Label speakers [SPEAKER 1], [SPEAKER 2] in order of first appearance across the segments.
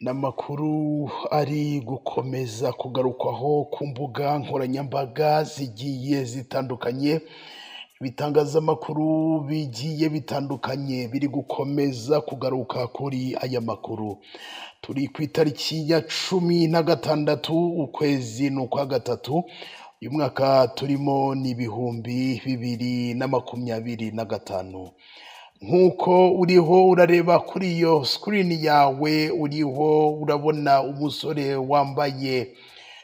[SPEAKER 1] N'amakuru ari gukomeza kugarukwaho ku mbuga nkoranyambaga zigiye zitandukanye, ibitangazamakuru bigiye bitandukanye biri gukomeza kugaruka kuri aya makuru. Turi ku itariki ya 16 ukwezi ni ukwa gatatu, uyu mwaka turimo ni 2025. Nk'uko uriho urareba kuri iyo sikirini yawe, uriho urabona umusore wambaye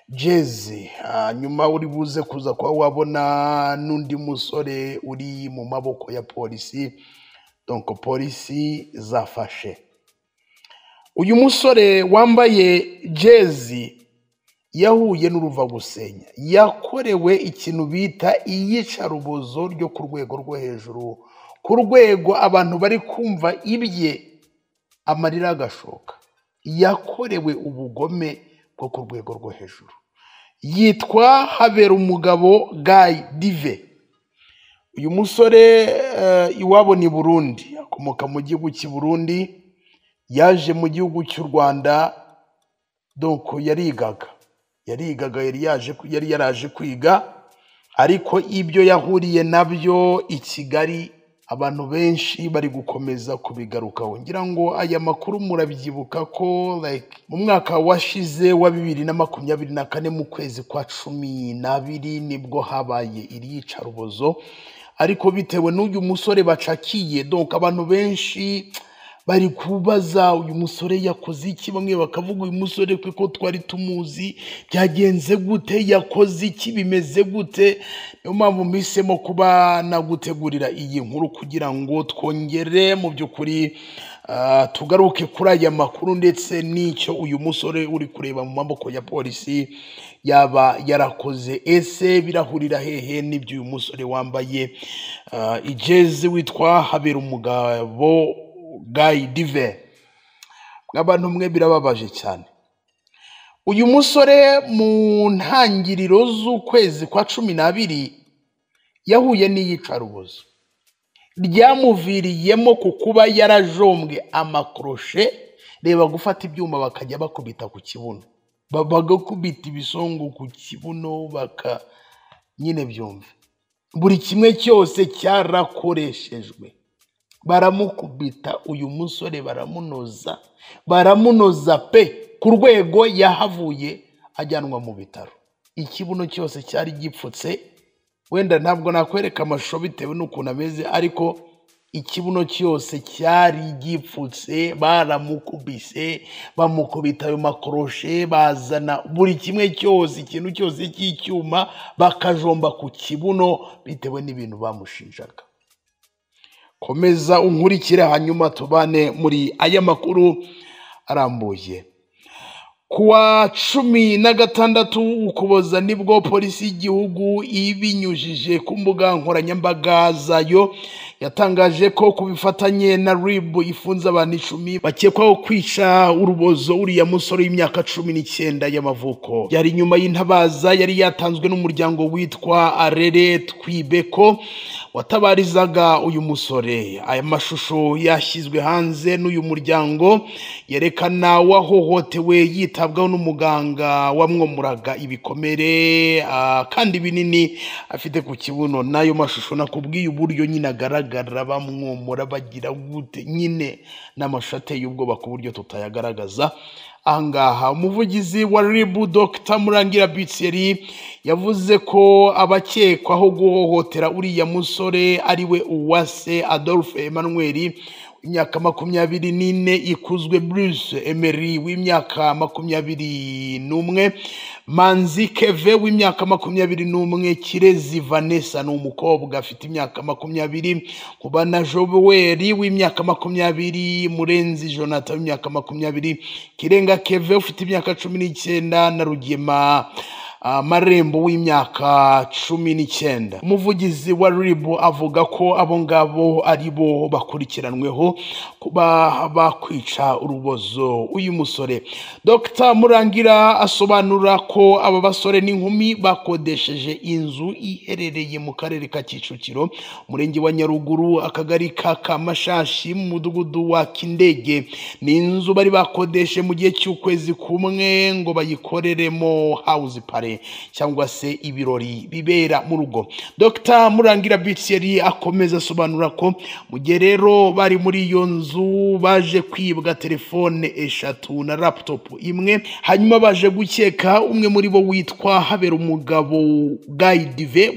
[SPEAKER 1] jezi, hanyuma uri buze kuza kuba wabona n'undi musore uri mu maboko ya polisi, donc polisi zafashe. Uyu musore wambaye jezi yahuye n'uruvagusenya, yakorewe ikintu bita iyicarubozo ryo ku rwego rwo hejuru, ku rwego abantu bari kumva ibye amarira agashoka. Yakorewe ubugome bwo ku rwego rwo hejuru. Yitwa Haberumugabo Guy Dive. Uyu musore iwabo ni Burundi, akomoka mu gihugu cy'i Burundi, yaje mu gihugu cy'u Rwanda, donc yarigaga, yari yaraje kwiga, ariko ibyo yahuriye nabyo i Kigali abantu benshi bari gukomeza kubigarukaho. Ngira ngo aya makuru murabyibuka ko like mu mwaka washize wa 2024 mu kwezi kwa 12 nibwo habaye iri yicarubozo, ariko bitewe n'uyu musore bacakiye, donc abantu benshi bari kubaza uyu musore yakoze iki, bamwe bakavuga uyu musore kuko twari tumuzi, byagenze gute, yakoze iki, bimeze gute. Niyo mpamvu mpisemo kuba nagutegurira iyi nkuru kugira ngo twongere mu by'ukuri tugaruke kuri aya makuru ndetse n'icyo uyu musore uri kureba mu maboko ya polisi yaba yarakoze. Ese birahurira hehe n'ibyo uyu musore wambaye ijezi witwa Haberumugabo Guy Dive? Abantu mwe birababaje cyane. Uyu musore mu ntangiriro z'ukwezi kwa 12 yahuye n'iyicarubozo ryamuviriyemo ku kuba yarajombwe amakroshe. Reba, gufata ibyuma bakajya bakubita ku kibuno, bagakubita ibisongo ku kibuno, baka nyine byumve, buri kimwe cyose cyarakoreshejwe. Baramukubita uyu musore, baramunoza, baramunoza pe, ku rwego yahavuye ajyanwa mu bitaro. Ikibuno cyose cyari gipfutse, wenda ntabwo nakwereka amashusho bitewe n'ukuntu ameze, ariko ikibuno cyose cyari gipfutse, baramukubise, bamukubita ayo makoroshe, bazana buri kimwe cyose, ikintu cyose cy'icyuma bakajomba ku kibuno bitewe n'ibintu bamushinjaga. Komeza unkurikire hanyuma tubane muri aya makuru arambuye. Kuwa 16 Ukuboza nibwo polisi y'igihugu ibinyujije ku mbuga nkoranyambaga zayo yatangaje ko ku bifatanye na RIB ifunze abantu 10 bakekwaho kwica urubozo uriya musore w'imyaka 19 y'amavuko. Yari nyuma y'intabaza yari yatanzwe n'umuryango witwa Arere Twibeko watabarizaga uyu musore. Aya mashusho yashyizwe hanze n'uyu muryango yerekana wahohotewe yitabwaho n'umuganga wamwomuraga ibikomere kandi binini afite ku kibuno. N'ayo mashusho nakubwiye uburyo nyine agaragara bamwomora bagira gute nyine, n'amashusho ateye ubwoba ku buryo tutayagaragaza ahangaha. Umuvugizi wa RIB Dr Murangira Bitseri yavuze ko abakekwaho guhohotera uriya musore ariwe Uwase Adolphe Emmanuel w'imyaka 24, Ikuzwe Bruce Emery w'imyaka 21, Manzi Keve w'imyaka 21, Kirezi Vanessa ni umukobwa afite imyaka 20, Kubana Joel w'imyaka 20, Murenzi Jonathan w'imyaka 20, Kirenga Keve ufite imyaka 19 na Rugema Marembo w'imyaka 19. Umuvugizi wa RIB avuga ko abo ngabo ari bo bakurikiranweho kuba bakwica urubozo uyu musore. Dr Murangira asobanura ko aba basore n'inkumi bakodesheje inzu iherereye mu karere ka Kicukiro, umurenge wa Nyaruguru, akagari ka Kamashashi, mu mudugudu wa Kindege. Ni inzu bari bakodeshe mu gihe cy'ukwezi kumwe ngo bayikoreremo house party cyangwa se ibirori bibera mu rugo. Dr Murangira Bitieri akomeza asobanura ko mu gihe rero bari muri iyo nzu baje kwibwa telefone 3 na laptop imwe, hanyuma baje gukeka umwe muri bo witwa Haberumugabo Guy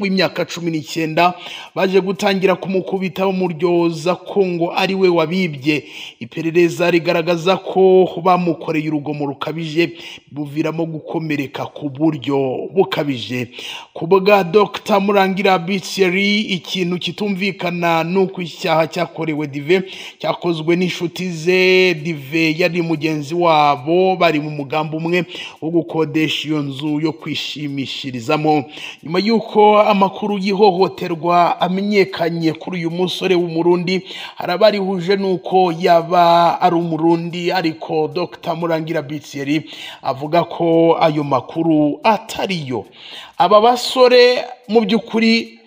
[SPEAKER 1] w'imyaka 19, baje gutangira kumukubita bamuryoza ko ngo ari we wabibye. Iperereza rigaragaza ko bamukoreye urugomo rukabije buviramo gukomereka ku buryo bukabije. Ku bwa Dr Murangira Bitieri, ikintu kitumvikana nuko icyaha cyakorewe Dive cyakozwe n'inshuti ze. Dive yari mugenzi wabo, bari mu mugambi umwe wo gukodesha iyo nzu yo kwishimishirizamo. Nyuma y'uko amakuru y'ihohoterwa amenyekanye kuri uyu musore w'Umurundi, hari abarihuje nuko yaba ari Umurundi, ariko Dr Murangira Bitieri avuga ko ayo makuru atariyo. Aba basore mu by'ukuri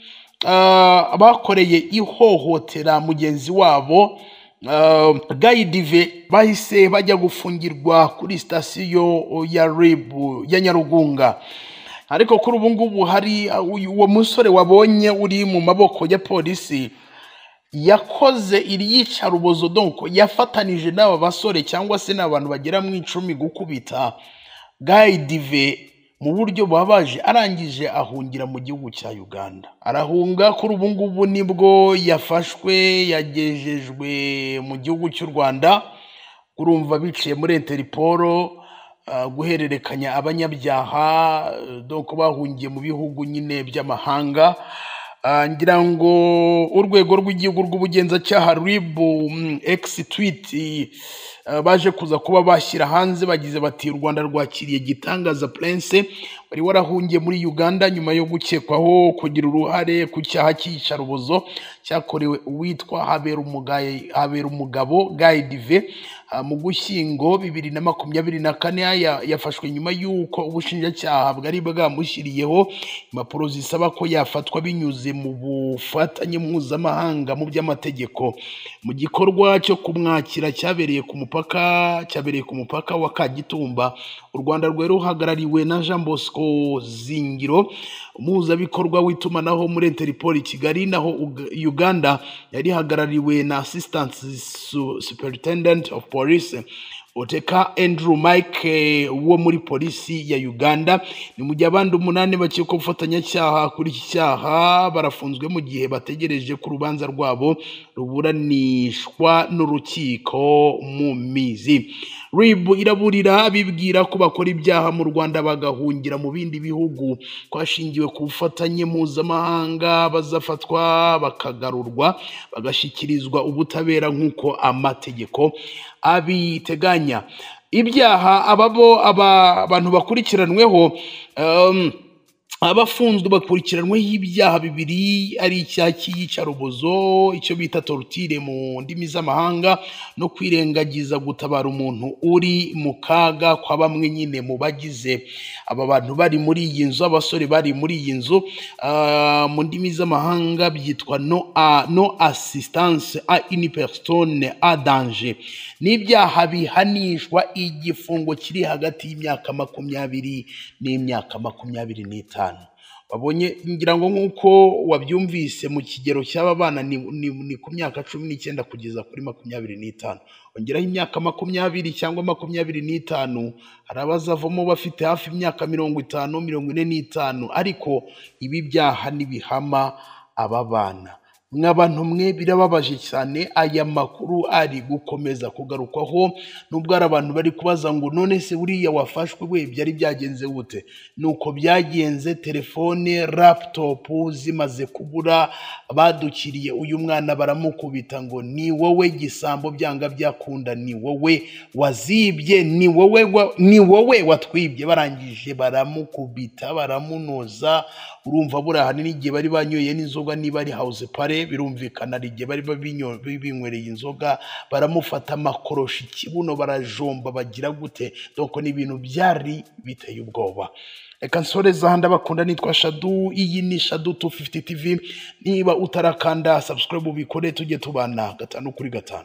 [SPEAKER 1] bakoreye ihohotera mugenzi wabo Guy Dive, bahise bajya gufungirwa kuri sitasiyo ya RIB ya Nyarugunga. Ariko kuri ubu ngubu hari uwo musore wabonye uri mu maboko ya polisi yakoze iri yicarubozo, donc yafatanije n'aba basore cyangwa se n'abantu bagera mu 10 gukubita Guy Dive mu buryo bubabaje, arangije ahungira mu gihugu cya Uganda. Arahunga, kuri ubu ngubu nibwo yafashwe, yagejejwe mu gihugu cy'u Rwanda. Urumva biciye muri Interpol guhererekanya abanyabyaha, donc bahungiye mu bihugu nyine by'amahanga. Ngira ngo urwego rw'igihugu rw'ubugenzacyaha RIB X tweet baje kuza kuba bashyira hanze, bagize bati u Rwanda rwakiriye Gitangaza Prince wari warahungiye muri Uganda nyuma yo gukekwaho kugira uruhare ku cyaha cy'iyicarubozo cyakorewe uwitwa Haberumugabo Guy Dive mu Gushyingo 2024. Yafashwe nyuma y'uko ubushinjacyaha bwari bwamushyiriyeho impapuro zisaba ko yafatwa binyuze mu bufatanye mpuzamahanga mu by'amategeko. Mu gikorwa cyo kumwakira cyabereye ku mupaka wa Kagitumba, u Rwanda rwari ruhagarariwe na Jean Bosco Zingiro, umuhuzabikorwa w'itumanaho muri Interpol Kigali, naho Uganda yari ihagarariwe na Assistant Superintendent of Police Oteka Andrew Mike wo muri polisi ya Uganda. Ni mu gihe abandi 8 bakekwa gufatanyacyaha kuri iki cyaha barafunzwe mu gihe bategereje ko urubanza rwabo ruburanishwa n'urukiko mu mizi. RIB iraburira abibwira ko bakora ibyaha mu Rwanda bagahungira mu bindi bihugu ko hashingiwe ku bufatanye mpuzamahanga bazafatwa bakagarurwa bagashyikirizwa ubutabera nk'uko amategeko abiteganya. Ibyaha ababo abantu bakurikiranweho, abafunzwe bakurikiranweho ibyaha 2, ari icyaha cy'iyicarubozo, icyo bita torture mu ndimi z'amahanga, no kwirengagiza gutabara umuntu uri mu kaga kwa bamwe nyine mu bagize aba bantu bari muri iyi nzu, abasore bari muri iyi nzu. Mu ndimi z'amahanga byitwa no assistance à une personne à danger. N'ibyaha bihanishwa igifungo kiri hagati y'imyaka 20 n'imyaka 25. Babonye, ngira ngo nk'uko wabyumvise mu kigero cy'aba bana ni ku myaka 19 kugeza kuri 25. Ongeraho imyaka 20 cyangwa 25, hari abazavamo bafite hafi imyaka 50, 45. Ariko ibi byaha nibihama aba bana, Mwabantu mwe, birababaje cyane. Aya makuru ari gukomeza kugarukwaho, nubwo hari abantu bari kubaza ngo none se uriya wafashwe we byari byagenze gute? Nuko byagenze, telefone, laptop zimaze kubura, badukiriye uyu mwana baramukubita ngo ni wowe gisambo, byanga byakunda ni wowe wazibye, ni wowe watwibye. Barangije baramukubita, baramunoza. Urumva buriya hari n'igihe bari banyoye n'inzoga, niba ari house party, birumvikana hari igihe bari binywereye inzoga, baramufata amakorosha ikibuno, barajomba, bagira gute. Donc ni ibintu byari biteye ubwoba. Reka nsoreze aha, ndabakunda, nitwa Shadu, iyi ni Shadu 250 TV. Niba utarakanda subscribe ubikore, tujye tubana 5 kuri 5.